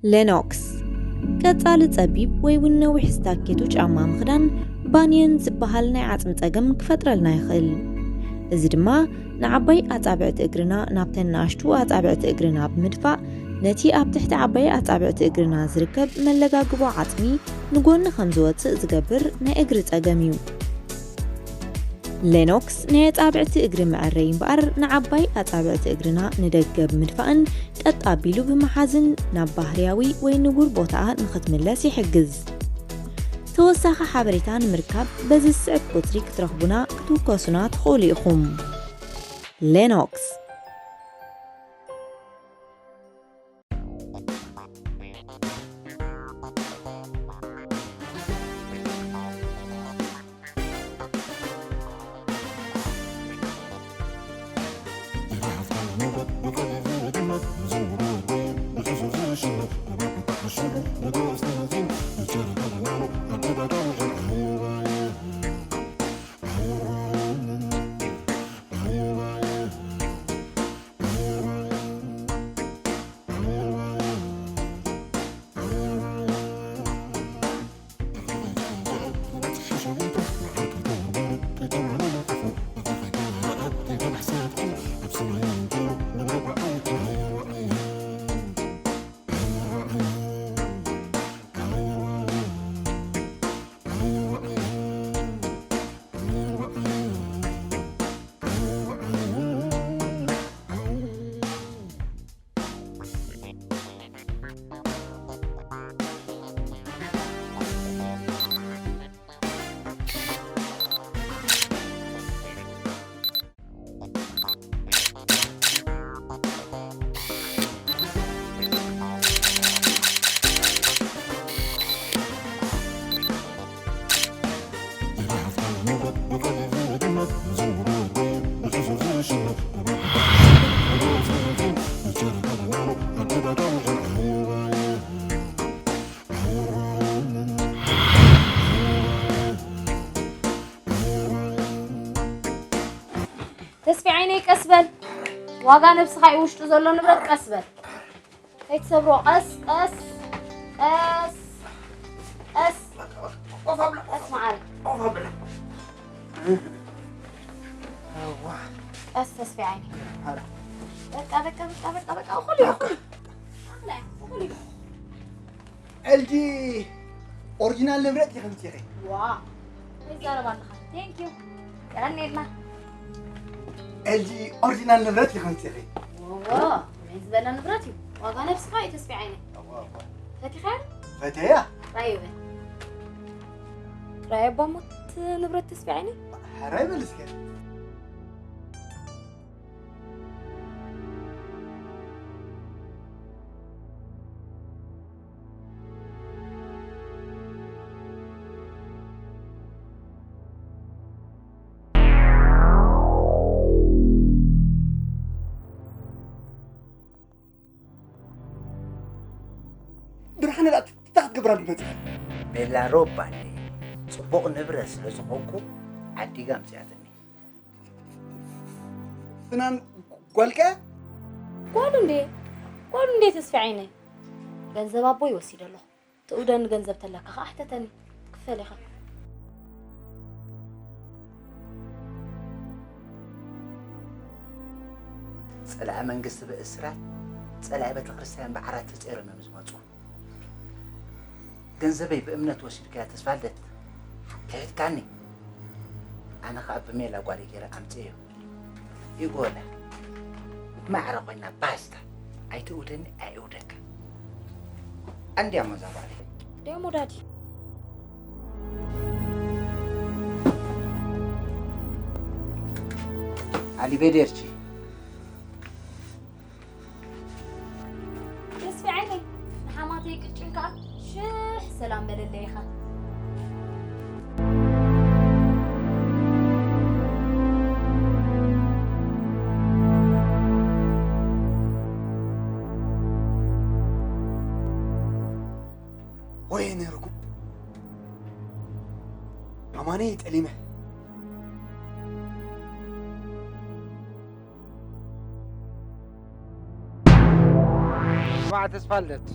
ሌኖክስ ቀጻሊ ጸቢብ ወይ እውን ነዊሕ ስታኬቶ ጫማ ምኽዳን ባንየን ዝበሃል ናይ ዓጽሚ ጸገም ክፈጥረልና ይኽእል። እዚ ድማ ንዓባይ ኣጻብዕቲ እግርና ናብተን ንኣሽቱ ኣጻብዕቲ እግርና ብምድፋእ ነቲ ኣብ ትሕቲ ዓባይ ኣጻብዕቲ እግርና ዝርከብ መለጋግቦ ዓጽሚ ንጎኒ ከም ዝወጽእ ዝገብር ናይ እግሪ ጸገም እዩ። ሌኖክስ ናይ ኣጻብዕቲ እግሪ መዐረይ እምበኣር ንዓባይ ኣጻብዕቲ እግርና ንደገ ብምድፋእን ቀጥ ኣቢሉ ብምሓዝን ናብ ባህርያዊ ወይ ንቡር ቦታኣ ንኽትምለስ ይሕግዝ። ተወሳኺ ሓበሬታ ንምርካብ በዚ ዝስዕብ ቁጽሪ ክትረኽቡና ክትውከሱና ትኽእሉ ኢኹም። ሌኖክስ ተስፊ ዓይነይ ቀስ በል። ዋጋ ነብስኻ እዩ ውሽጡ ዘሎ ንብረት፣ ቀስ በል። ከይትሰብሮ፣ ቀስ፣ ቀስ፣ ቀስ፣ ቀስ፣ ቀስ መዓረ። ቀስ ተስፊ ዓይነይ። በቃ፣ በቃ፣ በቃ፣ በቃ፣ በቃ፣ እኹል እዩ፣ እኹል እዩ። እኹል እዩ። ኤልጂ ኦሪጂናል ንብረት እዩ ከምፂኺ። ዋ፣ ይዛረብ ኣለኻ። ቴንክ ዩ። ቀረኒ የልና። ኤልጂ ኦሪጂናል ንብረት እዩ ከምፂኺ። ዋ፣ ከመይ ዝበለ ንብረት እዩ። ዋጋ ነብስኻ እዩ ተስፊ ዓይነይ። ፈቲኻዮ? ፈትያ። ጥራይ ይበል። ጥራይ ኣባ ሞት ንብረት ተስፊ ዓይነይ። ሕራይ በል እስከ። ብርሃነ ደኣ እንታይ ክትገብራ ትመጽእ? ቤላ ሮባ እንዴ፣ ጽቡቕ ንብረት ስለ ዝኾንኩ ዓዲጋ ኣምጽኣትኒ። ፍናን ጓልከ? ጓሉ እንዴ፣ ጓሉ እንዴ ተስፊ ዓይነይ። ገንዘብ ኣቦይ ወሲደ ኣለኹ። ትእውደኒ ገንዘብ ተለካ ኸዓ ሕተተኒ። ክፈል ኢኻ። ጸላኢ መንግስቲ ብእስራት፣ ጸላኢ ቤተ ክርስቲያን ብዓራት ተጸይሮም እዮም ዝመጹ። ገንዘበይ ብእምነት ወሲድካያ ተስፋልደት፣ ክሒድካኒ። ኣነ ኸኣ ብሜላ ጓለይ ገይረ ኣምጽኤዮ። ይጎላ ማዕረ ኮይና ባስታ። ኣይትእውደኒ፣ ኣይእውደካ። ኣንድያ ሞዛ ጓለይ። ዲያሞ ዳዲ። ኣሊቬዴርቺ። ተስፊ ዓይነይ፣ ንሓማተይ ቅጭን ከኣ ሽሕ ሰላም በለለይ ኢኻ። ወይኔ ርጉም ኣማኒ ጠሊመ። ስማዕ ተስፋልደት፣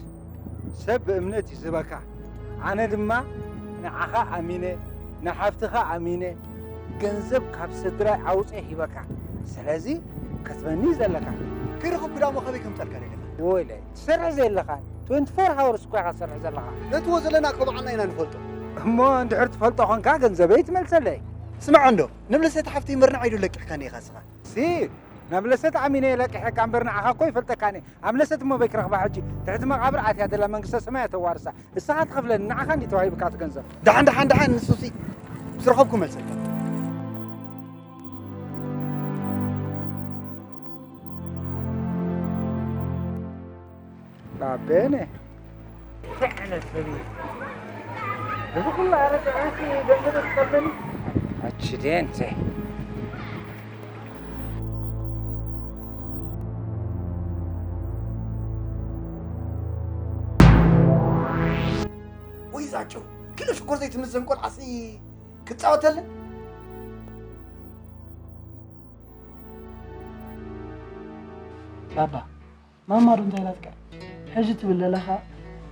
ሰብ ብእምነት እዩ ዝህበካ። ኣነ ድማ ንዓኻ ኣሚነ፣ ንሓፍትኻ ኣሚነ፣ ገንዘብ ካብ ስድራይ ኣውፅኤ ሂበካ። ስለዚ ክትበኒ ዘለካ። ክርኽብ ግዳሞ ከመይ ከምፀልካ ደለኻ? ወይለ፣ ትሰርሕ ዘለኻ፣ ትወንቲ ፎር ሃወርስ እኮ ኢኻ ትሰርሕ ዘለኻ። ነትዎ ዘለና እኮ ባዕልና ኢና ንፈልጦ። እሞ እንድሕር ትፈልጦ ኾንካ ገንዘበይ ትመልሰለይ። ስማዕ እንዶ፣ ንብለሰት ሓፍቲ ምርናዕ ኢሉ ለቂሕካኒ ኢኻ እስኻ። ሲ፣ ናብ ለሰት ኣሚነ ለቂሐካ እምበር ንዓኻ እኮ ይፈልጠካኒ። ኣብ ለሰት እሞ በይ ክረኽባ ሕጂ? ትሕቲ መቓብር ኣትያ ዘላ መንግስተ ሰማይ እያ ተዋርሳ። ንስኻ ትኸፍለኒ፣ ንዓኻ እንዲ ተዋሂብካ እቲ ገንዘብ። ደሓን፣ ደሓን፣ ደሓን፣ ንሱሲ ምስ ረኸብኩ መልሰልካ። ባቤነ፣ እንታይ ዓይነት ሰብ እዩ? እዚ ኩሉ ኣረቂ ኣንሲ ገንዘብ ትኸፍለኒ? ኣክሲደንት። ወይ ዛቸው፣ ኪሎ ሽኮር ዘይትምዘን ቆልዓሲ ክጻወተልን? ባባ፣ ማማ ዶ እንታይ ኢላትካ? ሕጂ ትብል ዘለኻ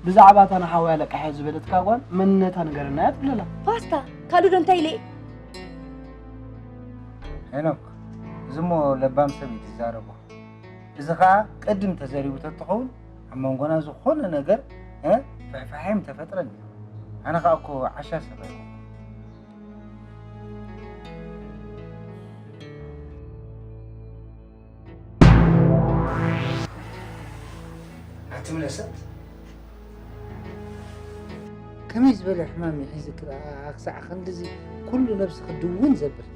ብዛዕባ እታ ንሓወይ ኣለቃሕዮ ዝበለትካ ጓል መንነታ ንገረና እያ ትብል ዘላ። ፓስታ፣ ካልእ ዶ እንታይ ኢለ? ሄኖክ፣ እዚ እሞ ለባም ሰብ እዩ ዝዛረቦ። እዚ ኸኣ ቅድም ተዘሪቡ ተትኸውን ኣብ መንጎና ዝኾነ ነገር፣ እ፣ ፍሕፋሐ ምተፈጥረ ነይሩ። ኣነ ኸኣ እኮ ዓሻ ሰብ ኣይኮንኩን። ኣቲ ምለሰት፣ ከመይ ዝበለ ሕማም እዩ ሒዙኪ ደኣ ክሳዕ ክንድዚ ኩሉ ነብስኺ ድውን ዘብል?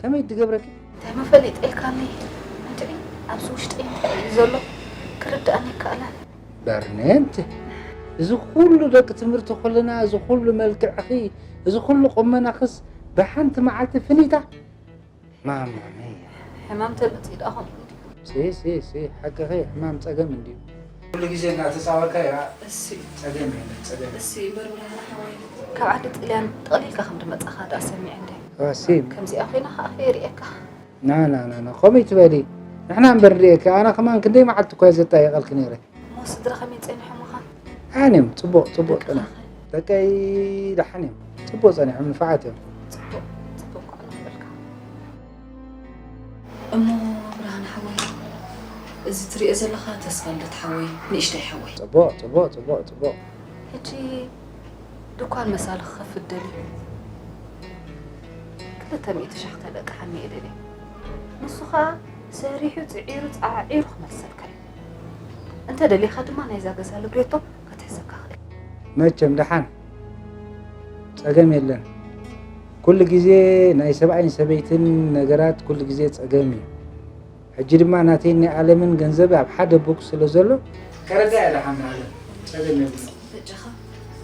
ከመይ ድገብረኪ? እንታይ መፈለጠ ኢልካኒ? እንድዒ ኣብዚ ውሽጠይ እንታይ እዩ ዘሎ ክርድኣኒ ኣይከኣለን። በርኔንት፣ እዚ ኩሉ ደቂ ትምህርቲ ከለና፣ እዚ ኩሉ መልክዕኺ፣ እዚ ኩሉ ቁመናኽስ ብሓንቲ መዓልቲ ፍኒታ? ማማ ሚያ። ሕማም ተመጺኡ ደኣ ከምኡ ድዩ? ሲ፣ ሲ፣ ሲ፣ ሓቅኺ፣ ሕማም ጸገም እንድዩ። ኩሉ ግዜ እናተጻወርካ ኢኻ። እሲ። ጸገም የለን፣ ጸገም የለን። እሲ፣ እምበር ብርሃነ ሓወይ፣ ካብ ዓዲ ጥልያን ጠቕሊልካ ከም ድመጻኻ ደኣ ሰሚዐ እንደ። ዋ፣ ሲ። ከምዚኣ ኮይና ኸኣ ከይርእየካ። ና፣ ና፣ ና፣ ና፣ ከምኡ ትበሊ። ንሕና እምበር ንርእየካ፣ ኣነ ከማን ክንደይ መዓልቲ እኳ እየ ዘጣየቐልኪ ነይረ። እሞ ስድራ ከመይ ጸኒሖምኻ? ደሓን እዮም፣ ጽቡቕ፣ ጽቡቕ ደቅኻ ጸኒሖም። ከ? ደቀይ ደሓን እዮም፣ ጽቡቕ ጸኒሖም፣ ንፉዓት እዮም። ጽቡቕ፣ ጽቡቕ እኳ ኣለኹ በልካ። እሞ ብርሃነ ሓወይ፣ እዚ ትሪኦ ዘለኻ ተስፋ ልደት ሓወይ፣ ንእሽተይ ሓወይ። ጽቡቕ፣ ጽቡቕ፣ ጽቡቕ፣ ጽቡቕ። ሕጂ ድኳን መሳሊ ክኸፍት ደልዩ። ክልተ ሚእቲ ሻሕ ክተለቅሓኒ እየ ደልየ። ንሱ ኸኣ ሰሪሑ፣ ጽዒሩ፣ ጻዒሩ ክመልሰልካ እዩ። እንተ ደሊኻ ድማ ናይዛ ገዛ ልብሬቶ ክትሕዘካ ኽእል። መቸም ደሓን ጸገም የለን። ኩሉ ግዜ ናይ ሰብኣይን ሰበይትን ነገራት ኩሉ ግዜ ጸገም እዩ። ሕጂ ድማ ናተይን ናይ ኣለምን ገንዘብ ኣብ ሓደ ቡክ ስለ ዘሎ፣ ተረዳእ እያ ደሓን ንዓለም። ጸገም የብሉን። በጃኻ፣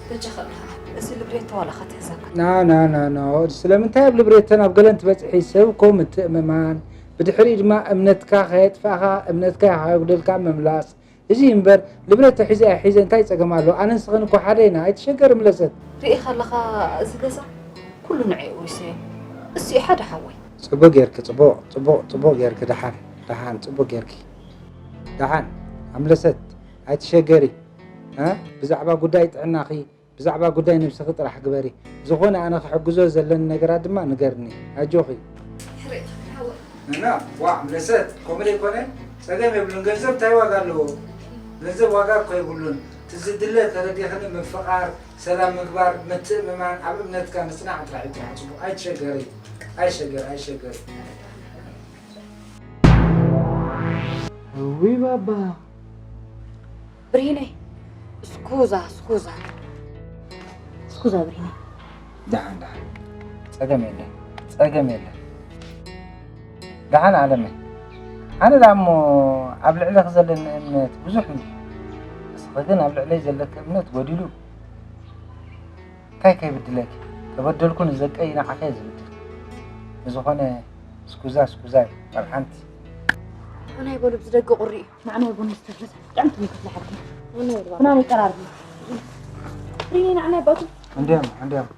በጃኻ ብርሃነ፣ እዚ ልብሬቶ ዋላ ክትሕዘካ። ና፣ ና፣ ና፣ ና። ስለምንታይ ኣብ ልብሬቶ ናብ ገለን ትበጽሒ? ሰብ እኮ ምትእምማን፣ ብድሕሪኡ ድማ እምነትካ ከየጥፋእኻ፣ እምነትካ ከየጉደልካ ምምላስ። እዚ እምበር፣ ልብሬቶ ሒዘ እያ ሒዘ እንታይ ጸገም ኣሎ? ኣነን ስኽን እኮ ሓደ ኢና፣ ኣይትሸገሪ ምለሰት። ርኢኻ ኣለኻ፣ እዚ ገዛ ኩሉ ንዕኡ ውሪሰዮ። እሱ እዩ ሓደ ሓወይ። ጽቡቕ ጌርኪ፣ ጽቡቕ፣ ጽቡቕ፣ ጽቡቕ ጌርኪ። ደሓን፣ ደሓን፣ ጽቡቕ ጌርኪ። ደሓን፣ ኣምለሰት፣ ኣይትሸገሪ። እ? ብዛዕባ ጉዳይ ጥዕናኺ፣ ብዛዕባ ጉዳይ ነብስኺ ጥራሕ ግበሪ። ዝኾነ ኣነ ክሕግዞ ዘለኒ ነገራት ድማ ንገርኒ። ኣጆኺ። ሕርቕ፣ ሓወይ። እና፣ ዋ፣ ኣምለሰት፣ ከምኡ ዘይኮነ፣ ጸገም የብሉን። ገንዘብ እንታይ ዋጋ ኣለዎ? ገንዘብ ዋጋ እኮ የብሉን። እቲ ዝድለ ተረዲኽኒ ምፍቓር፣ ሰላም ምግባር፣ ምትእምማን፣ ኣብ እምነትካ ምጽናዕ ጥራሕ እዩ። ጥራሕ ጽቡቕ። ኣይትሸገሪ፣ ኣይሸገር፣ ኣይሸገር። እውይ ባባ። ብርሂነይ፣ እስኩዛ፣ እስኩዛ። እስኩዛ ብርሂነይ። ደሓን፣ ደሓን። ጸገም የለን፣ ጸገም የለን። ደሓን ኣለመይ። ኣነ ደኣ እሞ ኣብ ልዕለኺ ዘለኒ እምነት ብዙሕ እንድዩ። እስኺ ግን ኣብ ልዕለይ ዘለኪ እምነት ጎዲሉ። እንታይ ከይብድለኪ? ተበደልኩ ንዘቀይ ንዓኸ ዝብድል። ብዝኾነ፣ ስኩዛ፣ ስኩዛ እዩ፣ ኣብ ሓንቲ። ንዓናይ በሉ፣ ብዚ ደቂ ቁሪ እዩ። ንዓናይ ቡን ዝተፈሰ፣ ጥዕምቲ ምግቢ ሓቂ። ንዓናይ ይቀራርብ። ሪኒ፣ ንዓናይ ባቱ። እንዲያም፣ እንዲያም።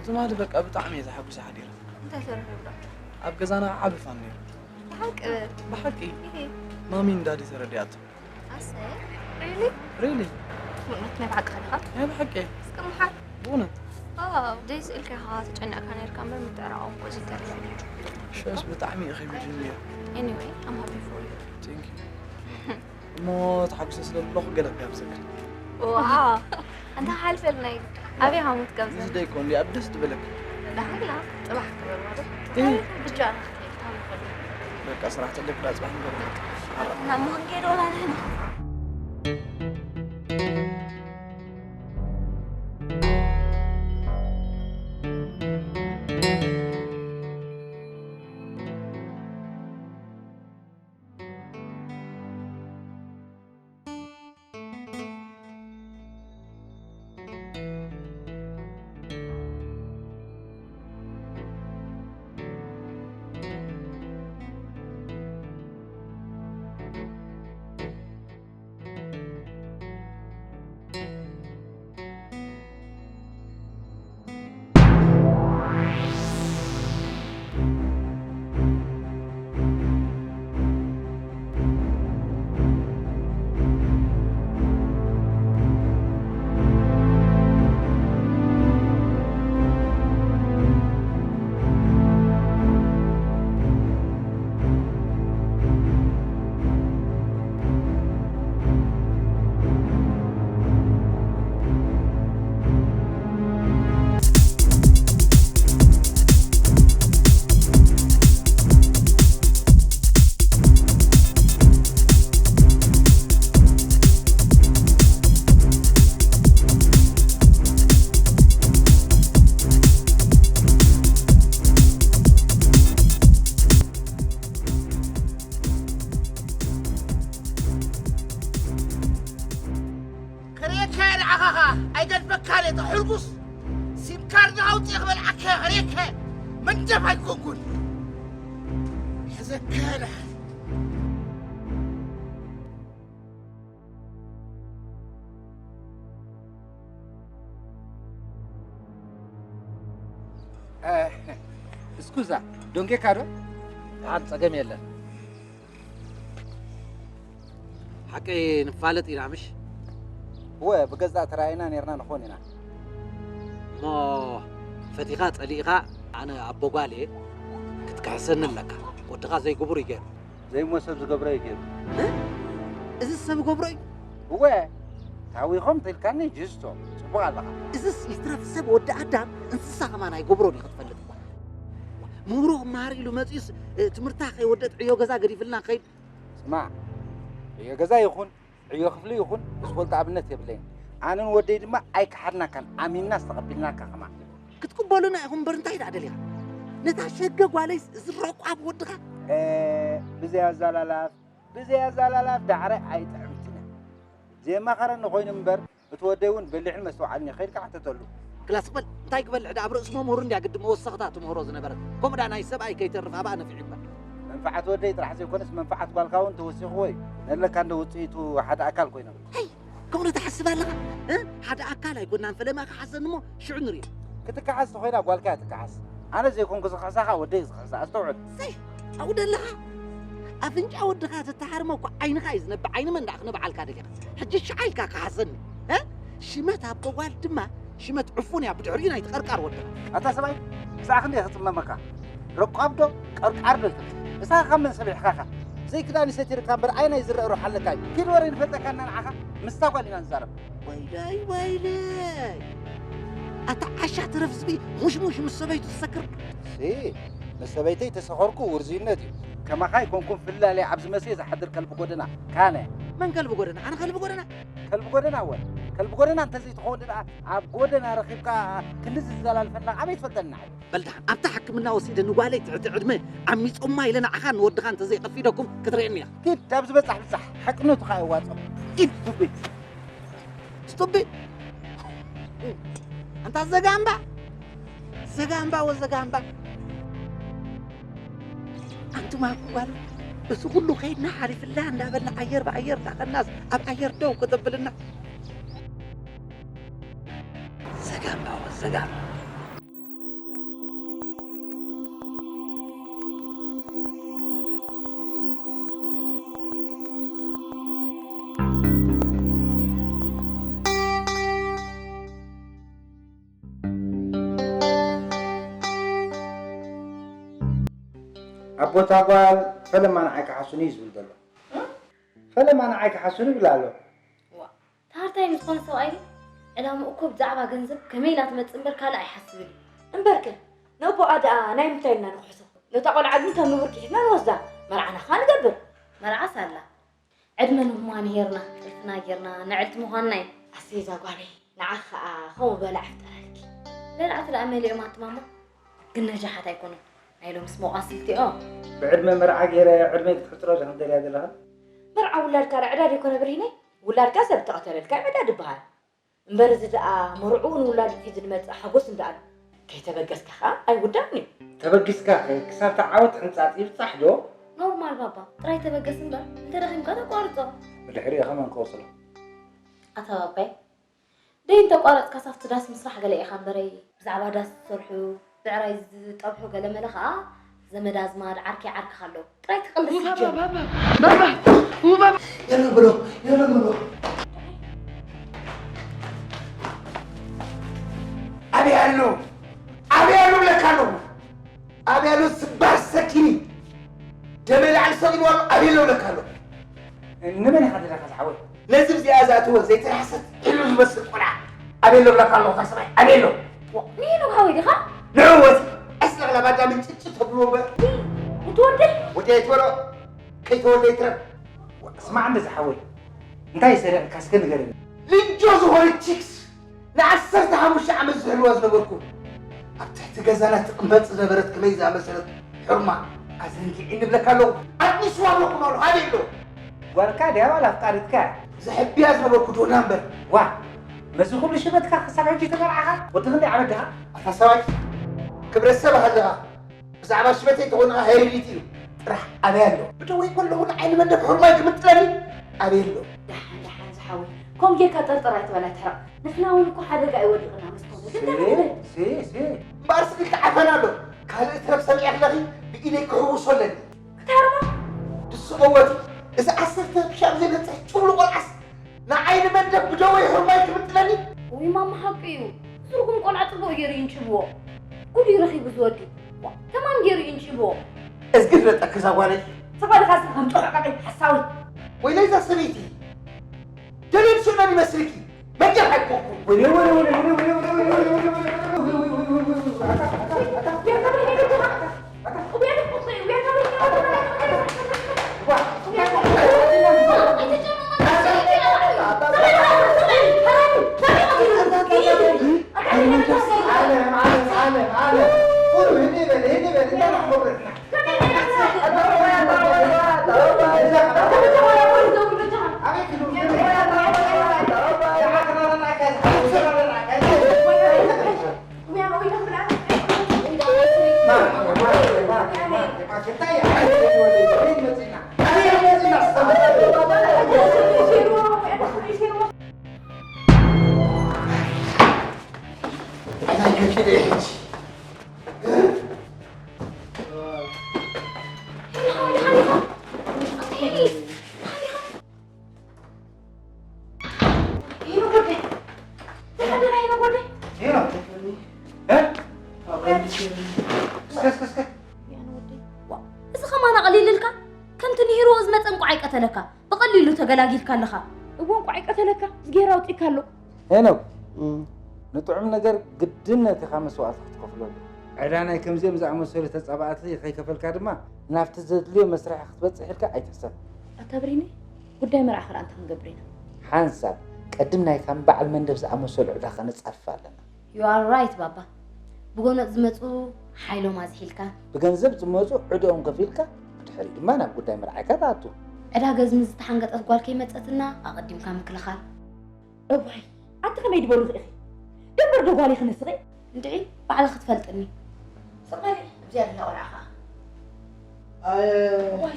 ትማሊ በቃ ብጣዕሚ እየ ተሓጒሰ ሓዲረ። እንታይ ተረኺቡ? ኣብ ገዛና ዓቢ ፋን ነይሩ። ብሓቂ? ብሓቂ። ማሚ ንዳዲ ተረዲኣቶ። ኣሰይ። ሪሊ? ሪሊ። ብእውነት ናይ ብሓቂ ዲኻ? ናይ ብሓቂ። እስከ መሓር። ብእውነት። ዋው፣ ደስ ኢልካ ኢኻ ተጨኒቕካ ነርካ እምበር ምትዕራቖም እኮ እዚ ተሪፉ ነይሩ። ሸስ ብጣዕሚ እዩ ከቢድኒ ነይሩ። Anyway, I'm happy for you. Thank you. እሞ ተሓጒሰ ስለ ዘለኹ ገለ ክጋብዘካ። ዋው፣ ኣንታ ሓልፈልናይ ኣበይ ሃሙት ጋብዘ? ምስ ደይኮ እንዲ ኣብ ደስ ትበለካ። ዳሕላ ጽባሕ ክበር ማለት። እይ። ብቻ። በቃ ስራሕ ተለክ ዳ ጽባሕ ንገር። ናብ መሆን ከይደ ወላ ንሕና። ከርእየካ እየ ንዓኻ ኸኣ ኣይገድፈካን እየ። እታ ሕልጉስ ሲም ካርድ ኣውፅእ ክበልዓካ እየ። ከርእየካ እየ። መንደፍ ኣይኮንኩን። ሕዘካ እየ ደሓን። እስኩዛ፣ ዶንጌካ ዶ? ደሓን፣ ጸገም የለን። ሓቀይ ንፋለጥ ኢና፣ ምሽ? እወ፣ ብገዛእ ተራእየና ኔርና ንኾን ኢና። እሞ ፈቲኻ ጸሊእኻ፣ ኣነ ኣቦ ጓል እየ፣ ክትክሕሰኒ ኣለካ። ወድኻ ዘይግቡር እዩ ገይሩ። ዘይሞ ሰብ ዝገብሮ እዩ ገይሩ። እ? እዚ ሰብ ገብሮ እዩ? እወ፣ ታዊኾም ተልካኒ ጅስቶ፣ ጽቡቕ ኣለኻ። እዝስ ይትረፍ ሰብ ወዲ ኣዳም እንስሳ ከማን ኣይገብሮን እዩ ክትፈልጥ እኳ። ምሁሮ ክመሃር ኢሉ መጺኡስ፣ እ፣ ትምህርታ ከይወደት ዕዮ ገዛ ገዲፍልና ከይድ። ስማዕ፣ ዕዮ ገዛ ይኹን፣ ዕዮ ክፍሊ ይኹን፣ ዝፈልጦ ኣብነት የብለይን። ኣነን ወደይ ድማ ኣይከሓድናካን፣ ኣሚንና ዝተቐቢልናካ ከማን። ክትቅበሉና ኢኹም እምበር እንታይ ደኣ ደሊኻ? ነታ ሸገ ጓለይስ ዝረቋብ ወድኻ? እ፣ ብዘይ ኣዛላላፍ፣ ብዘይ ኣዛላላፍ ዳዕረ ኣይጥዕምትን እያ። ዘየማኸረኒ ኮይኑ እምበር፣ እቲ ወደይ እውን በሊሕን መስተውዓልን እዩ። ከይድካ ሕተተሉ። ክላስ ክበል፣ እንታይ ክበልዕ ደኣ? ኣብ ርእሲ መምህሩ እንድያ ግዲ መወሰኽታ ትምህሮ ዝነበረት። ከምኡ ደኣ ናይ ሰብኣይ ከይተርፍ ኣብኣ ነፊዑ እምበር። መንፍዓት ወደይ ጥራሕ ዘይኮነስ መንፍዓት ጓልካ እውን ተወሲኽዎ እዩ። ነለካ እንዶ ውፅኢቱ ሓደ ኣካል ኮይኖም። ሄይ! ከምኡ ዶ ትሓስብ ኣለኻ? እ? ሓደ ኣካል ኣይኮናን ፈለማ ክሓሰኒ እሞ ሽዑ ንሪኦ። ክትከሓስ ተኾይና ጓልካ እያ ትከሓስ። ኣነ ዘይኮንኩ ዝኽሕሳኻ ወደይ እዩ ዝኽሕሳ። ኣስተውዕል። ሰይ! ኣብኡ ደለኻ? ኣፍንጫ ወድኻ ተተሃርሞ እኮ ዓይንኻ እዩ ዝነብዕ። ዓይኒ መን ደኣ ክነብዓልካ ደሊኻ? ሕጂ ሽዓ ኢልካ ክሓሰኒ። እ? ሽመት ኣቦ ጓል ድማ ሽመት ዕፉን እያ ብድሕሪኡ ናይ ትቐርቃር ወድኻ። ኣታ ሰብኣይ፣ ብዛዕባ ክንደይ ክጽመመካ? ረቋብ ዶ ቀርቃር ዶ ይፈልጥ? ንስኻ ካብ መን ሰሚዕካኻ? ዘይክዳን ይሰቲርካ እምበር ኣየናይ ዝረአ ሩሕ ኣለካ እዩ? ኪድ ወረ ንፈልጠካ እና ንዓኻ ምስታ ጓል ኢና ንዛረብ። ወይለይ ወይለይ! ኣታ ዓሻ ተረፍ ዝብኢ ሙሽሙሽ ምስ ሰበይቱ ትሰክር። ሲ፣ ምስ ሰበይተይ ተሰኸርኩ ውርዝይነት እዩ። ከማኻ ኣይኮንኩን ፍላልያ ኣብዚ መሲየ ዝሓድር ከልቢ ጎደና ካነ። መን ከልቢ ጎደና? ኣነ ከልቢ ጎደና? ከልቢ ጎደና እወ። ከልቢ ጎደና እንተዘይትኸውን ደኣ ኣብ ጎደና ረኺብካ ክንዲ ዝዘላልፈና ኣበይ ትፈልጠኒ ንዓይ? በል ደሓን፣ ኣብታ ሕክምና ወሲደ ንጓለይ ትሕቲ ዕድመ ዓሚጾማ ኢለ ንዓኻን ንወድኻን እንተዘይቐፊደኩም ክትርእየኒ ኢኻ። ኪድ፣ ካብ ዝበጻሕ ብጻሕ፣ ሓቅነቱ ከኣ የዋጽኦ። ኢድ ዱቤ። ስቱቢ። ኣንታ ዘጋምባ። ዘጋምባ ወዘጋምባ። ኣንቱም ኣኩ ጓል። እዚ ኩሉ ከይድና ሓሪፍላ እንዳበልና ኣየር ብኣየር እንዳኸናስ ኣብ ኣየር ደው ክተብልና። ሰጋም ባወ ሰጋም። ኣቦታ ጓል ፈለማ ንዓይ ክሓሱኒ እዩ ዝብል ዘሎ። ፈለማ ንዓይ ክሓሱኒ ይብል ኣሎ። ዋ፣ ታርታይ ንዝኾነ ሰብኣይ ዕላምኡ እኮ ብዛዕባ ገንዘብ ከመይ ኢላ ትመጽእ እምበር ካልእ ኣይሓስብን እዩ። እምበርከ ነቦኣ ደኣ ናይ ምንታይ ኢልና ንኽሕሶ? ነታ ቆልዓ ግን ከም ንቡር ኪሒትና ንወስዳ፣ መርዓና ኸኣ ንገብር። መርዓስ ኣላ። ዕድመ ንህሙማን ሄርና፣ ጥልፍና ጌርና፣ ንዕልቲ ምዃንና እዩ። ኣሰይ እዛ ጓለይ፣ ንዓኺ ኸኣ ከምኡ በላዕ ፍጠረልኪ። በላዕቲ ደኣ መሊኦም ኣቲ ማማ፣ ግን ነጃሓት ኣይኮኑን። ናይ ሎምስ መቋስልቲኦ። ብዕድመ መርዓ ገይረ ዕድመይ ክትሕጽሮ ዲኻ ትደልያ ዘለኻ? መርዓ ውላድካ ርዕዳ ደይኮነ ብርሂነይ? ውላድካ ሰብ ተቐተለልካ እዩ ዕዳ ድበሃል። እምበር እዚ ደኣ መርዕኡ ንውላዱ ሒዙ ዝመጽእ ሓጎስ እንዳ ኣሎ። ከይተበገስካ ከኣ ኣይውዳእን እዩ። ተበጊስካ ከ ክሳብ ትዓወት ሕንጻጽ ይብጻሕ ዶ? ኖርማል ባባ፣ ጥራይ ተበገስ እምበር እንተደኺምካ ተቋርጾ። ብድሕሪኡ ከማን ክወስሎ። ኣታ ባባይ፣ ደይ እንተቋረጽካስ ኣብቲ ዳስ ምስራሕ ገለ ኢኻ እምበረይ፣ ብዛዕባ ዳስ ዝሰርሑ፣ ብዕራይ ዝጠብሑ ገለ መለ ኸኣ ዘመድ ኣዝማድ ዓርከይ ዓርክኻ ኣለዉ። ጥራይ ትቕልስ ባባ፣ ባባ፣ ባባ፣ ኡ ባባ። የለ ብሎ፣ የለ ብሎ። ኣበይ ኣሎ? ኣበይ ኣሎ ብለካ ኣለኹ። ኣበይ ኣሎ ስባር ሰኪኒ። ደመይ ላዕሊ ሰቒሉ ኣሎ፣ ኣበይ ኣሎ ብለካ ኣለኹ። ንመን ኢኻ ደለኻ ዝሓወይ? ነዚ ብዚኣ ዝኣተወ ዘይተራሰት ሕሉ ዝመስል ቆልዓ ኣበይ ኣሎ ብለካ ኣለኹ። እታ ሰብኣይ ኣበይ ኣሎ? ንሄኖክ ሓወይ ዲኻ? ንዕወት ኣስለቕላ ባዳ ምንጭጭ ተብልዎ እምበር። እቲ ወደይ? ወደይ ኣይትበሎ። ከይተወልደ ይትረፍ። ስማዕ እንደ ዝሓወይ፣ እንታይ ሰሪቕካ እስከ ንገረኒ። ልጆ ዝኾነት ቺክስ ንዓሰርተ ሓሙሽተ ዓመት ዝሕልዋ ዝነበርኩ፣ ኣብ ትሕቲ ገዛና ትቕመጥ ዝነበረት ከመይ ዝኣመሰለት ሕርማ ኣዘንጊዒ ንብለካ ኣለኹ። ኣድኒስዋ ኣለኹ ማሉ፣ ኣበይ ኣሎ? ጓልካ ድያ ዋላ ኣፍቃሪትካ? ዘሕብያ ዝነበርኩ ዶና እምበር። ዋ፣ መዚ ኩሉ ሽመትካ ክሳብ ሕጂ ተመርዓኻ? ወዲ ክንደይ ዓመት ዲኻ? ኣታ ሰብኣይ፣ ክብረት ሰብ ኣለኻ። ብዛዕባ ሽመተይ ተኾንኻ ሄሪዲቲ እዩ። ጥራሕ ኣበይ ኣሎ? ብደወይ ከለኹ ንዓይኒ መንደፍ ሕርማይ ክምጥለኒ ኣበይ ኣሎ? ደሓን፣ ደሓን ዝሓወይ። ከምኡ ጌርካ ጠርጠር ኣይትበል፣ ኣይትሕረቕ። ንሕና እውን እኮ ሓደጋ እዩ ወዲቕና ምስ ኮነ። ግን ሲ፣ ደሓን ትበል። ሲ፣ ሲ። እምበኣር ስቕ ኢልካ ዓፈና ኣሎ። ካልእ ትረፍ ሰሚዐ ኣለኺ፣ ብኢደይ ክሕውሶ ኣለኒ። ክታርሞ? ድስቐወት፣ እዚ ዓሰርተ ሻብ ዘይበጽሕ ጭብሉ ቆልዓስ ንዓይኒ መንደፍ ብደወይ ሕርማይ ክምጥለኒ? ውይ ማማ ሓቂ እዩ። ትርጉም ቆልዓ ጽቡቕ ገይሩ ይንጭብዎ። ጉድ እዩ ረኺቡ ዝወዲ። ዋ፣ ተማም ገይሩ ይንጭብዎ። እዝጊ ፍለጠኪ እዛ ጓለይ። ተባልኻ ስም ከም ጦዕቃቂ ሓሳዊ። ወይለይ እዛ ሰበይቲ። ደሊል ሽመን ይመስልኪ? መጀር ኣይኮንኩ። ወይኔ፣ ወይኔ፣ ወይኔ፣ ወይኔ፣ ወይኔ፣ ወይኔ፣ ወይኔ፣ ወይኔ፣ ወይኔ፣ ወይኔ፣ ወይኔ፣ ወይኔ፣ ወይኔ፣ ወይኔ፣ ወይኔ፣ ወይኔ፣ ወይኔ፣ እዚ ኸማን ኣቕሊልልካ? ከምቲ ንሂርዎ ዝመጸ እንቋዕ ኣይቀተለካ። ብቐሊሉ ተገላጊልካ ኣለኻ። እወ፣ እንቋዕ ኣይቀተለካ። ዝጌራ ኣውጺእካ ኣሎ። ሄኖክ፣ እም። ንጥዑም ነገር ግድን ነቲኻ መስዋእቲ ክትከፍለሉ። ዕዳ ናይ ከምዚኦም ዝኣመሰሉ ተጻባእቲ ከይከፈልካ ድማ ናብቲ ዘድልዮ መስርሒ ክትበጽሕ ኢልካ ኣይትሕሰብ። ኣታ ብሪኒ፣ ጉዳይ መርዓ ኸኣ እንታይ ክንገብር ኢና? ሓንሳብ፣ ቅድም ናይ ከም በዓል መንደፍ ዝኣመሰሉ ዕዳ ከነጻፍፍ ኣለና። You are right ባባ። ብጎነጽ ዝመጹ ሓይሎም ኣዝሒልካ። ብገንዘብ ዝመጹ ዕድኦም ከፊልካ፣ ብድሕሪ ድማ ናብ ጉዳይ መርዓይካ ትኣቱ። ዕዳ ገዝሚ ዝተሓንገጠት ጓል ከይመጸትና ኣቐዲምካ ምክልኻል። እዋይ፣ ኣቲ ከመይ ድበሉ ኢኺ? ደንበር ዶ ጓል ኢኺ ንስኺ? እንድዒ፣ ባዕልኺ ትፈልጥኒ። ስቕ በሊ፣ እዚኣ ደላ ቆልዓ ኸኣ። ኣየ። እዋይ።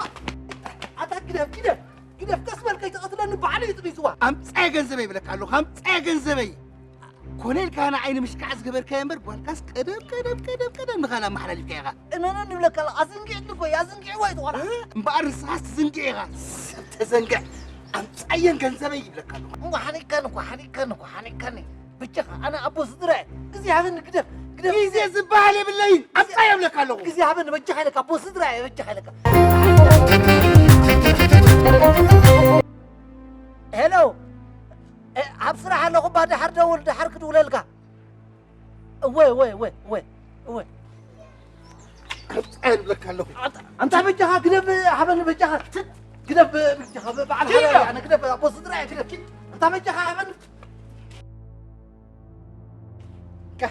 ኣታ ግደፍ፣ ግደፍ፣ ግደፍ፣ ቀስ በል ከይትቐትለኒ ባዕሉ እዩ ጥሚስዋ። ኣምጻየ ገንዘበይ ይብለካ ኣለኹ፣ ኣምጻየ ገንዘበይ። ኮነ ኢልካ ንዓይ ንምሽካዕ ዝገበርካዮ እምበር፣ ጓልካስ ቀደም፣ ቀደም፣ ቀደም፣ ቀደም ንኻል ኣመሓላሊፍካ ኢኻ። እነነ ንብለካ ኣለኹ፣ ኣዝንጊዕኒ እኮ እዩ፣ ኣዝንጊዕዋ እዩ እቲ ቆልዓ። እምበኣር ንስኻስ ትዝንግዕ ኢኻ። ሰብ ተዘንግዕ፣ ኣምጻየን ገንዘበይ ይብለካ ኣለኹ። እሞ ሓኒካኒ እኮ፣ ሓኒካኒ እኮ፣ ሓኒካኒ። በጃኻ፣ ኣነ ኣቦ ስድራ እየ። ግዜ ሃበኒ፣ ግደፍ፣ ግደፍ። ግዜ ዝበሃል የብለይን። ኣምጻ የብለካ ኣለኹ። ግዜ ሃበኒ፣ በጃኻ ኢለካ፣ ኣቦ ስድራ እየ፣ በጃኻ ኢለካ። ሄሎ፣ እ፣ ኣብ ስራሕ ኣለኹ፣ እባ ድሓር ደውል፣ ድሓር ክድውለልካ። እወ፣ እወ፣ እወ፣ እወ፣ እወ። ኣምጻ የብለካ ኣለኹ። ኣንታ፣ ኣንታ በጃኻ፣ ግደፍ፣ ሃበኒ፣ በጃኻ። ግደፍ፣ በጃኻ፣ በዓል ሓዳር፣ ኣነ ግደፍ፣ ኣቦ ስድራ እየ፣ ግደፍ። ኣንታ በጃኻ፣ ሃበኒ። ካ።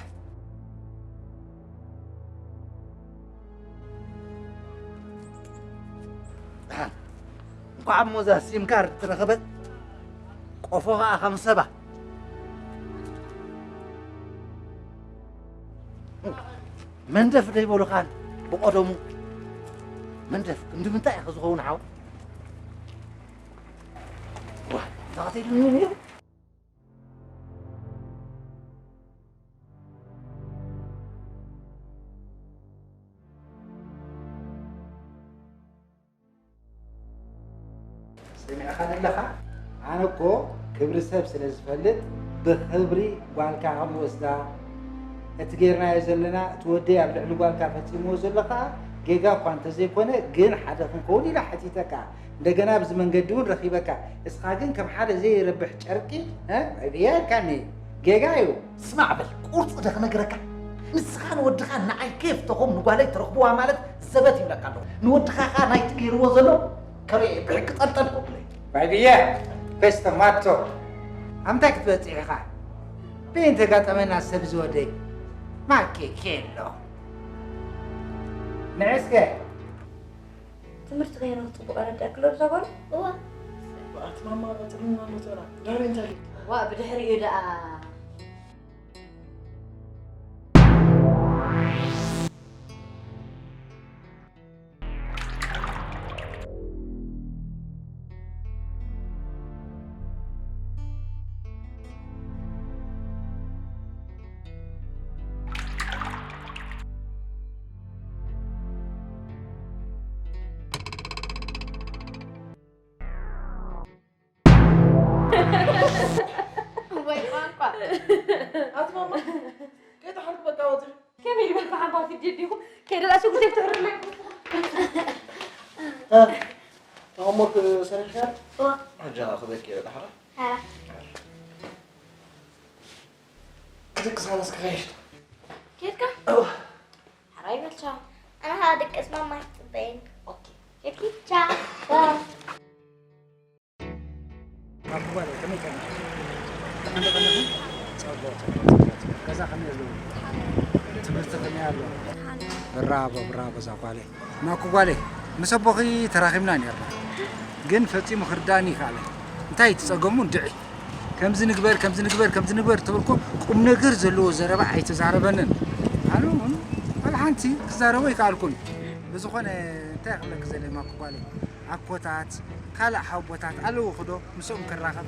ደሓን። እንኳዕ እሞ እዛ ሲም ካርድ ትረኸበት፣ ቆፎ ኸኣ ከም ሰባ። መንደፍ ደይበሉ ኻን ብቐደሙ መንደፍ ክንዲ ምንታይ ኢኻ ዝኸውን ሓው? ዋ፣ ተኸቲሉኒ ነይሩ። ሰሚዕኻኒ ኣለኻ? ኣነ እኮ ክብሪ ሰብ ስለ ዝፈልጥ ብኽብሪ ጓልካ ከም ወስዳ እቲ ጌርናዮ ዘለና እቲ ወደይ ኣብ ልዕሊ ጓልካ ፈጺምዎ ዘሎ ከኣ ጌጋ እኳ እንተዘይኮነ ግን ሓደ ክንከውን ኢለ ሓቲተካ። እንደገና ኣብዚ መንገዲ እውን ረኺበካ። እስኻ ግን ከም ሓደ ዘይረብሕ ጨርቂ፣ እ፣ ዕብያ ኢልካኒ። ጌጋ እዩ። ስማዕ በል፣ ቁርፂ ዶ ክነግረካ? ንስኻ ንወድኻ ንዓይ ኬፍ ተኾም ንጓለይ ተረኽብዋ ማለት ዘበት ይብለካ ኣለኹ። ንወድኻ ኸኣ ናይቲ ገይርዎ ዘሎ ከርእየ ብሕጊ ጠልጠል ክብለይ። ባይብየ፣ ፌስተ ማቶ። ኣብ ምንታይ ክትበጽሕ ኢኻ? በይን ተጋጠመና ሰብ ዝወደይ። ማኬ ኬሎ። ንዕስከ? ትምህርቲ ከይረኽ ጽቡቕ ኣረዳእክሎ እዛ ጓል? እዋ። ኣቲ ማማ፣ ቀጽልኒ ማማ፣ ተራ። ዳሬ እንታይ? ዋ፣ ብድሕሪኡ ደኣ። ወይ ቋንቋ። ኣቲ ማማ፣ ከይጠሓልኩ በቃ ወጥሪ። ከመይ ይበል ብሓንኳ ትጀዲኹም? ከይደላ ሽጉርቲ ትዕርለይ። እ፣ ሆምወርክ ሰሪሕካ? እዋ። ሕጂ ኸኣ ክበኪ እየ ዳሕራ። ኧረ። ክድቅስ ኣነስ ክኸይድ። ኬድካ? እዋ። ሕራይ በል ቻው። ኣነ ኸኣ ድቅስ ማማ ትጽበየኒ። ኦኬ። ኬድኪ? ቻው። ቻው። ማኩባለ ከመይ ቀኒኺ? ከመይ ቀኒኺ? ጸቡቕ፣ ጸቡቕ፣ ጸቡቕ፣ ጸቡቕ። ገዛ ከመይ ኣሎ? ትምህርቲ ከመይ ኣሎ? ብራቮ፣ ብራቮ እዛ ጓለይ። ማኩ ጓለይ፣ ምስ ኣቦኺ ተራኺብና ኔርና። ግን ፈጺሙ ክርድኣኒ ይከኣለን። እንታይ እቲ ጸገሙ እንድዒ? ከምዚ ንግበር፣ ከምዚ ንግበር፣ ከምዚ ንግበር ትብል እኮ ቁም ነገር ዘለዎ ዘረባ ኣይተዛረበንን። ኣነ እውን ዋላ ሓንቲ ክዛረቦ ኣይከኣልኩን። ብዝኾነ እንታይ ክብለኪ ዘለየ ማኩ ጓለይ? ኣኮታት፣ ካልእ ሓወቦታት ኣለውኺ ዶ ምስኦም ክራኸብ?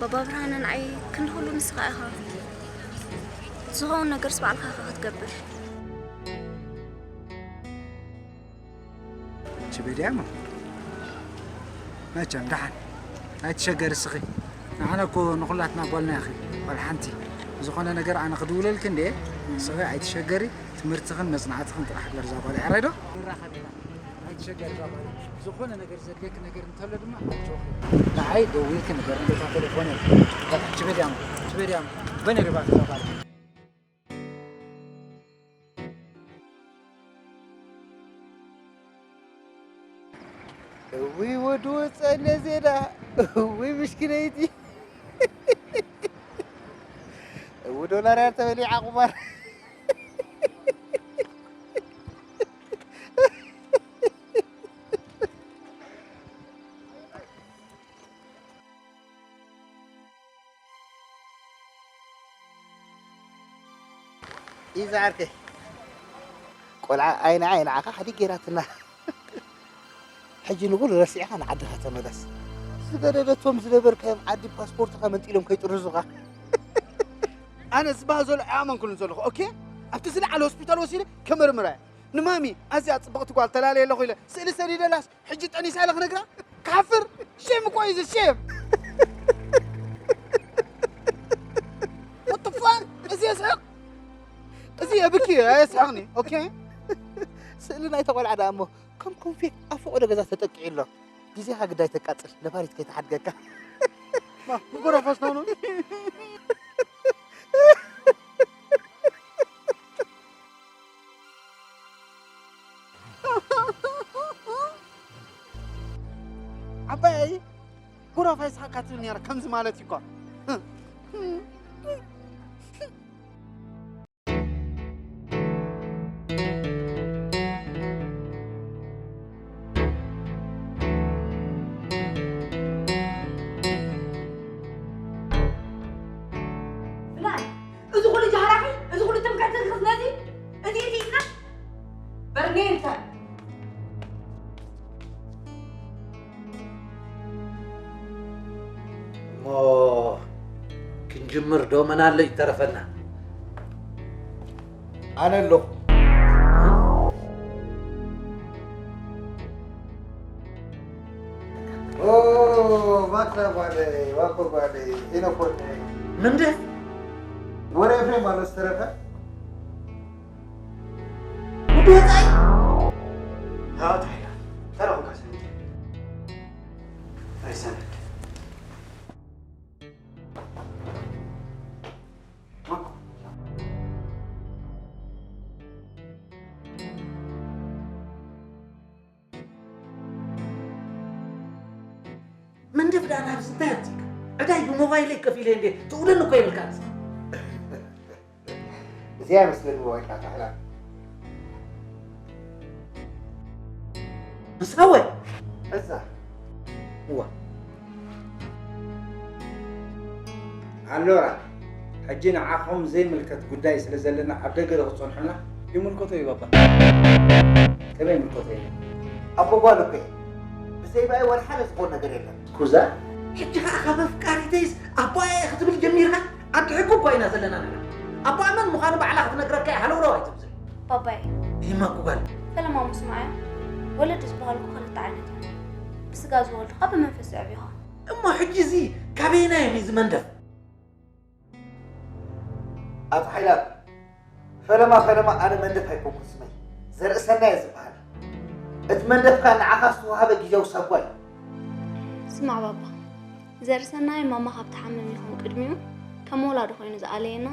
ባባ ብርሃነ ንዓይ ክንዲ ኩሉ ንስኻ ኢኻ። ዝኸውን ነገርስ ባዕልኻ ኢኻ ክትገብር። ችቤድያማ መቸም ደሓን ኣይትሸገሪ እስኺ። ንዓና እኮ ንኹላትና ጓልና ኢኺ፣ ጓል ሓንቲ። ዝኾነ ነገር ኣነ ክድውለልኪ እንድየ፣ እስኺ ኣይትሸገሪ። ትምህርትኽን መጽናዕትኽን ጥራሕ ግበሪ እዛ ጓል፣ ሕራይ ዶ? ንራኸብ ኢና። ኣይትሸገሪ እዛ ጓል። ዝኾነ ነገር ዘድልየኪ ነገር እንተሎ ድማ ኣጆኺ። ንዓይ ደዊልኪ ንገሪ፣ እንዴታ ቴሌፎን እየ። በቃ፣ ችቤድያም፣ ችቤድያም፣ በኔ ሪባክ እዛ ጓል። ውይ ወዲ ወፀለ ዜና፣ ውይ ምሽኪነይቲ። እው ዶላር እያ ተበሊዓ ቁማር። ኢዛ ዓርከይ፣ ቆልዓ ኣይንዓ ኣይንዓኻ ሓዲግ ገይራትና። ሕጂ ንኹሉ ረሲዕኻ ንዓድኻ ተመለስ። ዝገደደቶም ዝነበርካዮም ዓዲ ፓስፖርትኻ መንጢሎም ከይጥርዙኻ። ኣነ ዝበሃል ዘሎ ኣይኣመንኩሉን ዘለኹ። ኦኬ፣ ኣብቲ ዝለዓለ ሆስፒታል ወሲደ ከመርምራ እየ። ንማሚ ኣዝያ ጽብቕቲ ጓል ተላለየ ኣለኹ ኢለ ስእሊ ሰዲደላስ ሕጂ ጠኒሳ ኢለ ክነግራ? ክሓፍር። ሼም እኮ እዩ፣ ሼም። What the fuck? እዚ የስሕቕ፣ እዚ የብኪ፣ ኣየስሕቕኒ። ኦኬ፣ ስእሊ ናይታ ቆልዓ ደኣ እሞ ከም ኮንፌት ኣብ ፈቐዶ ገዛ ተጠቂዑ ኣሎ። ግዜኻ ግዳይ ተቃጽል፣ ነፋሪት ከይትሓድገካ። ማ፣ ምጎራፋስ ነው ነው? ዓባየይ፣ ጎራፋ ይስሓቃ ትብል ነይራ፣ ከምዚ ማለት እዩ እኮ። ብላይ፣ እዚ ኩሉ ጃህራኺ፣ እዚ ኩሉ ትምክሕቲ ክስነዚ፣ እዚ እቲ ኢልና በርኔልታ። እሞ ክንጅምር ዶ? መን ኣሎ ይተረፈና? ኣነ ኣለኹ። ኦ፣ ማክዳ ጓለይ፣ ዋኮ ጓለይ፣ ኢኖኮ ጓለይ። ምንድን? ወረ ኤፍሬም ኣሎ ዝተረፈ? ወዲ ወጻኢ? ሃወት ሓይላ፣ ተረኹካ ሰነድ። ኣይሰነድ። መንደፍ ደኣ ናብዚ እንታይ ኣምጺእካ? ዕዳይ ብሞባይለይ ከፊለ እንዴ ትእውለኒ እኮ የብልካን። እዚኣ ይመስለኒ ሞባይልካ ካሕላ። ምሳወ? እዛ። እዋ። ኣሎራ፣ ሕጂ ንዓኹም ዘይምልከት ጉዳይ ስለ ዘለና ኣብ ደገ ዶ ክትጸንሑና? ይምልከቶ እዩ ባባ። ከመይ ይምልከቶ እዩ? ኣቦ ጓል እኮ እየ። ብዘይ ብኣይ ወላ ሓደ ዝኾን ነገር የለን። ስኩዛ? ሕጂ ኸኣ ካብ ኣፍቃሪተይስ ኣቦኣ እየ ክትብል ጀሚርካ? ዓዲ ሕጊ እኳ ኢና ዘለና ንሕና። ኣቦኣ መን ምዃኑ ባዕላ ክትነግረካ እያ ሃለውለው ኣይትብዝሕ። ባባይ። ይህማ እኮ ጓል። ፈለማ ምስማዕ እያ። ወለዲ ዝበሃሉ እኮ ክልተ ዓይነት እዮም። ብስጋ ዝወልዱኻ ብመንፈስ ዘዕብዩኻ። እሞ ሕጂ እዚ ካበየናይ እዩ እዚ መንደፍ? ኣቶ ሓይላት፣ ፈለማ ፈለማ ኣነ መንደፍ ኣይኮንኩን ስመይ፣ ዘርእሰናይ እየ ዝበሃል። እቲ መንደፍ ከኣ ንዓኻ ዝተዋህበ ግዜያዊ ሳጓ እዩ። ስማዕ ባባ፣ ዘርእሰናይ ማማ ካብ ትሓምም ይኹን ቅድሚኡ ከም ወላዲ ኮይኑ ዝኣለየና፣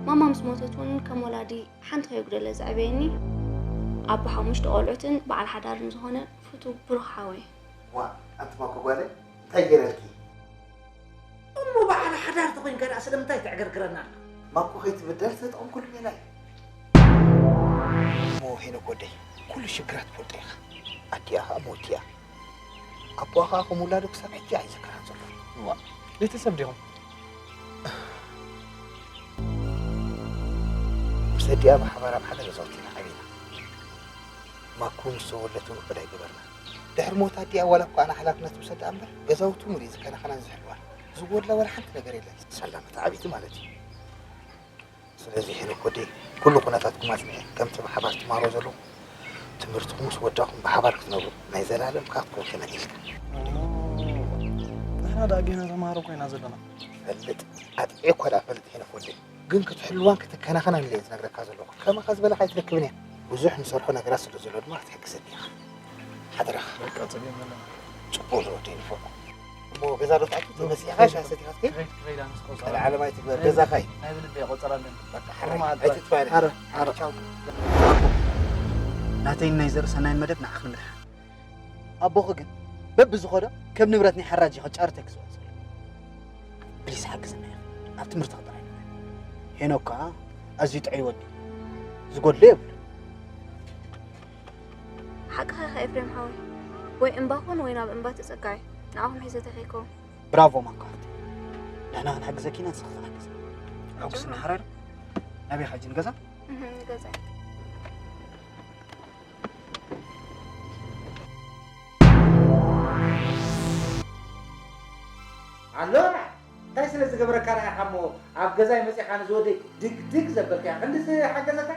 ማማ ምስ ሞተት እውን ከም ወላዲ ሓንቲ ከይጉደለ ዘዕበየኒ፣ ኣቦ ሓሙሽተ ቆልዑትን በዓል ሓዳርን ዝኾነ ፍቱው ብሩኽ ሓወይ። ዋእ፣ ኣንቲ ማኮ ጓለይ፣ እንታይ ገይረልኪ? እሞ በዓል ሓዳር ተኾይንካ ደኣ ስለምንታይ ተዕገርግረና ኣለኻ? ማኮ ከይትብደል ዝተጠቐምኩሉ ሜላ እዩ። እሞ ሄኖክ ወደይ፣ ኩሉ ሽግራት ትፈልጦ ኢኻ። ኣዲኣ ኸኣ ሞት እያ። ኣቦኣ ኸኣ ከም ውላዱ ክሳብ ሕጂ ኣይዝክራን ዘሎ። እዋ፣ ቤተሰብ ዲኹም? ምስ ኣዲኣ ብሓባር ኣብ ሓደ ገዛውቲ ኢና ዓቢና። ማኩ ምስ ተወለደት እውን ውሑድ ኣይገበርናን። ድሕሪ ሞት ኣዲኣ ዋላ እኳ ኣነ ሓላፍነት እውሰድ ደኣ እምበር፣ ገዛውቱ ሙሉእ ዝከናኸናን ዝሕልዋን። ዝጎድላ ዋላ ሓንቲ ነገር የለን። ሰላም እታ ዓቢይቲ ማለት እዩ። ስለዚ ሄኖክ ወደይ፣ ኩሉ ኩነታትኩም ኣጽኒዐ፣ ከምቲ ብሓባር ትማሃሮ ዘለኹም ትምህርትኹም ምስ ወዳእኹም ብሓባር ክትነብሩ ናይ ዘላለም ከኣ ክትኮኑ ተመኒልካ። ንሕና ደኣ ጌና ተማሃሮ ኮይና ዘለና። ፈልጥ፣ ኣጥዕየ እኳ ደኣ ፈልጥ ሄኖክ ወደይ። ግን ክትሕልዋን ክትከናኸናን ኢለ እየ ዝነግረካ ዘለኹ። ከማኻ ዝበላ ኣይትረክብን እያ። ብዙሕ ንሰርሖ ነገራት ስለ ዘሎ ድማ ክትሕግዘኒ ኢኻ። ሓደራኻ። በቃ፣ ጸገም የለን። ጽቡቕ ዝወደይ ንፈቁ። እሞ ገዛ ዶ ትኣቱ? ተመሲኻ ሻሂ ሰቲኻ ትከይድ? ክኸይድ፣ ክኸይድ፣ ኣነስ ቆጸራ ቀልዓለም ኣይትግበር፣ ናይ፣ ገዛኻ እዩ። ናይ ብልቢ እየ ቆጸራ ኣለኒ። በቃ፣ ሕራይ፣ ሩማ ኣድራይ። ኣይትጥፋእ። ኣረ፣ ኣረ። ቻው። ናተይን ናይ ዘርእሰናይን መደብ ንዓኽ ንምድሓን። ኣቦኺ ግን በብዝኸዶ ከም ንብረት ናይ ሓራጅ ኢኻ ጫርተክ ዝወፅእ። ፕሊስ ሓግዝና ኢኻ። ኣብ ትምህርቲ ክጥራይ ንበል። ሄኖክ ከኣ ኣዝዩ ጥዑይ ወዲ እዩ። ዝጎድሎ የብሉን። ሓቅኻ ኢኻ ኤፍሬም ሓወይ። ወይ እምባ ኩን ወይ ናብ እምባ ተጸጋዕ እዩ። ንዓኹም ሒዘ ተኸይከውን። ብራቮ ማኳ። ንሕና ክንሕግዘኪ ኢና ንስኺ ክትሕግዚ። ሕጉስ እናሓራር ናበይ ኸጂ ንገዛ? እህ፣ ንገዛ። ኣሎና እንታይ ስለ ዝገብረካ ርኣኻ እሞ ኣብ ገዛይ መጺኻ ንዝወደይ ድግድግ ዘበልካያ ክንዲ ዝሓገዘካ?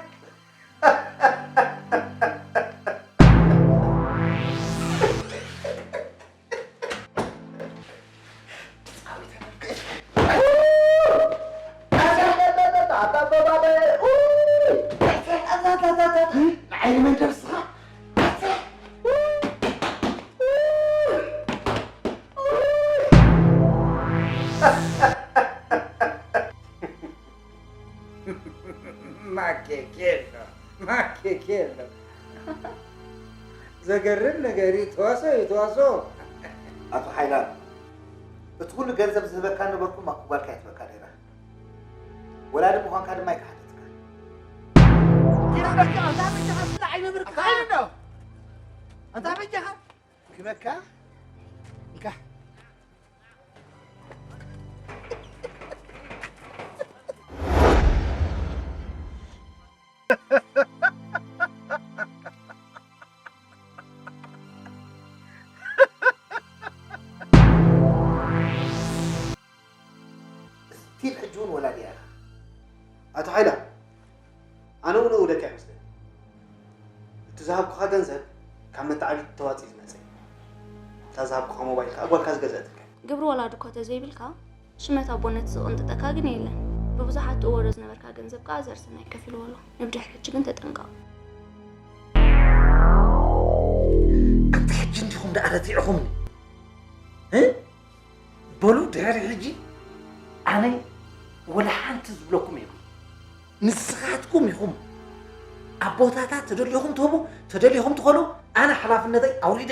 ማኬኬሎ ማኬኬሎ። ዘገርም ነገር እዩ። ተዋሶ እዩ ተዋሶ። ኣቶ ሓይላም፣ እቲ ኩሉ ገንዘብ ዝህበካ ነበርኩ፣ ማኩ ጓልካ ይትበካ ነይራ። ወላዲ ምዃንካ ድማ ኣይክሓተትካ። ኣንታ በጃኻ ስለ ዓይነ ብርክ ሓይልና። ኣንታ በጃኻ ክበካ። እንካ። ስቲል ሕጂ እውን ወላዲ እያ ኢኻ። ኣቶ ሓይላ፣ ኣነ እውን እውደካ ይመስለኒ። እቲ ዝሃብኩኻ ገንዘብ ካብ መተዓቢቲ ተዋፂኡ ዝመፀ እዩ። እታ ዝሃብኩኻ ሞባይል ከዓ ጓልካ ዝገዘአትልካ። ግብሪ ወላዲ እኳ ተዘይብልካ፣ ሽመት ኣቦነት ዝቕንጥጠካ ግን የለን። ብብዙሓት ትእወሮ ዝነበርካ ገንዘብ ከዓ ዘርእሰናይ ከፊልዎ ኣሎ። ንብድሕሪ ሕጂ ግን ተጠንቀቕ። ኣንታ ሕጂ እንዲኹም ደኣ ረቲዕኹምኒ። እ? በሉ ድሕሪ ሕጂ ኣነ ወላ ሓንቲ ዝብለኩም የብሉ። ንስኻትኩም ኢኹም ኣቦታታት ተደሊኹም ትህቡ፣ ተደሊኹም ትኸሉ፣ ኣነ ሓላፍነተይ ኣውሪደ።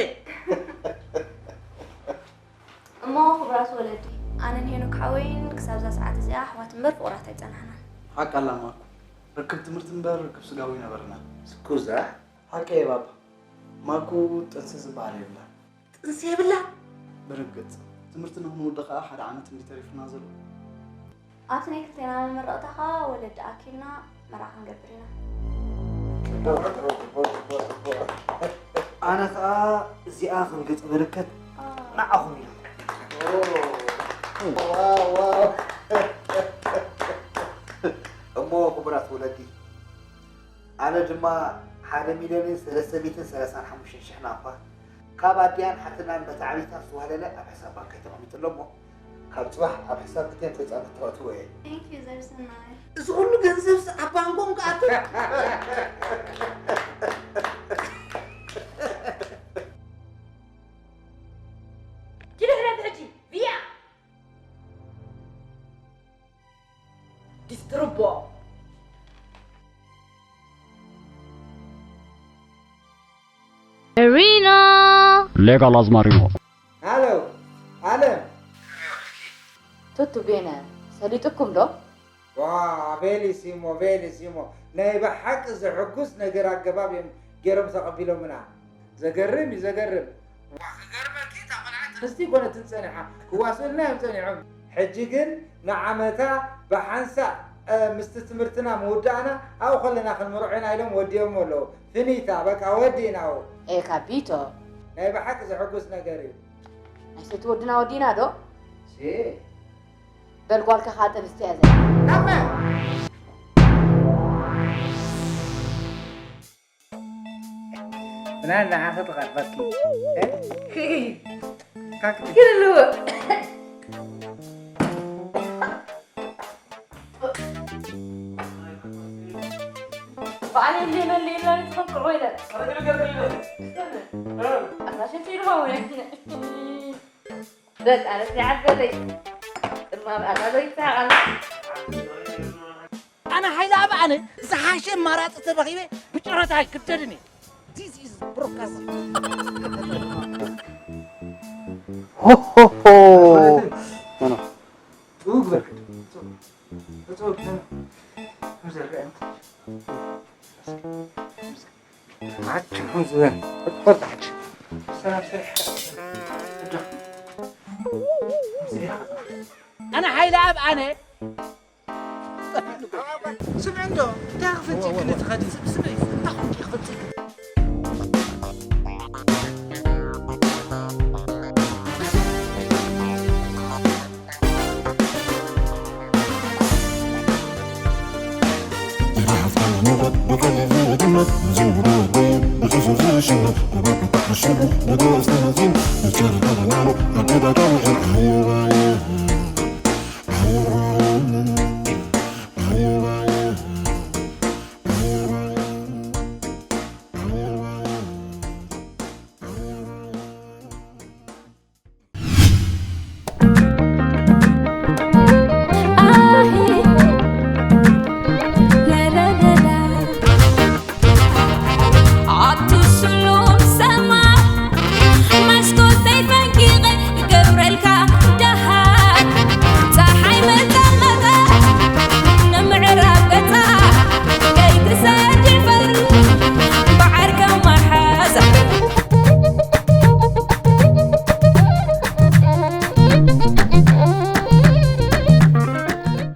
እሞ ክቡራት ወለዲ፣ ኣነን ሄኖክ ሓወይን ክሳብ እዛ ሰዓት እዚኣ ኣሕዋት እምበር ፍቑራት ኣይጸናሕናን። ሓቂ ኣላ ማኩ። ርክብ ትምህርቲ እምበር ርክብ ስጋዊ ነበርና። ስኩዛ? ሓቂ እየ ባባ። ማኩ ጥንሲ ዝበሃል የብላን። ጥንሲ የብላ? ብርግጽ። ትምህርቲ ንኽንውዲ ኸኣ ሓደ ዓመት እንዲ ተሪፉና ዘሎ። ኣብቲ ናይ ክልቴና መመረቕታ ኸኣ ወለዲ ኣኪብና መርዓ ክንገብር ኢና። ኣነ ኸኣ እዚኣ ከም ገጸ በረከት ንዓኹም ኢለ። ዋው፣ ዋው። እሞ ክቡራት ወለዲ፣ ኣነ ድማ ሓደ ሚልዮንን ሰለስተ ሚእትን ሰላሳን ሓሙሽተን ሽሕ ናቕፋ ካብ ኣዲኣን ሓትናን መተዓቢታን ዝተዋህለለ ኣብ ሕሳብ ባንከይ ተቐሚጡ ኣሎ እሞ፣ ካብ ጽባሕ ኣብ ሕሳብ ክልቲኤን ተጻብእቲ ተእትዎ እየ። Thank you ዘርሰናይ። እዚ ኩሉ ገንዘብስ ኣብ ባንኮም ክኣቱ? ኪዲ ሕለፊ ሕጂ፣ ቪያ! ዲስትርቦ። ሪኖ። ሌጋል ኣዝማሪኖ። ሃሎ፣ ኣለም። ቱቱ ቤነ፣ ሰሊጡኩም ዶ? ዋ፣ ቤሊሲሞ፣ ቤሊሲሞ። ናይ ብሓቂ ዘሕጉስ ነገር ኣገባብ እዮም ገይሮም ተቐቢሎምና። ዘገርም እዩ፣ ዘገርም። ዋ፣ ክገርመኪ፣ እታ ቆልዓ ጥንስቲ ኣይኮነትን ጸኒሓ። ክዋስኡልና እዮም ጸኒሖም። ሕጂ ግን ንዓመታ ብሓንሳእ፣ እ፣ ምስቲ ትምህርትና ምውዳእና ኣብኡ ከለና ክንምርዖ ኢና ኢሎም ወዲኦሞ ኣለዉ። ፊኒታ፣ በቃ ወዲእና ኣብኡ። ኤካ ቢቶ። ናይ ብሓቂ ዘሕጉስ ነገር እዩ። ናይ ሰይቲ ወድና ወዲእና ዶ? ሲ። በል ጓልካ ከዓ ጥንስቲ እያ ዘላ። ናመ? ብናይ ንዓኺ ትቐርበኪ። ካክቲ። ክልልዎ። በዓል የለ መለ የለ ትፈቅሮ ይለ። ኣታሸት ይልማ ወይ ነኪነ። በቃ ነዚ ዓበለይ። እማ ኣታ ዘይተሃቐና። ኣነ ሓይለ ኣብ ኣነ ዝሓሸ ኣማራፂ ተረኺበ ብጨረታ ኣይክደድን እየ። This is broadcast። ሆ ሆ ሆ። ኖ፣ ኖ። ኣነ ሓይለ ኣብ ኣነ። ስምዒ እንዶ እንታይ ክፈትልክን ትኸዲ? ስምዒ እንታይ ክፈትልክን?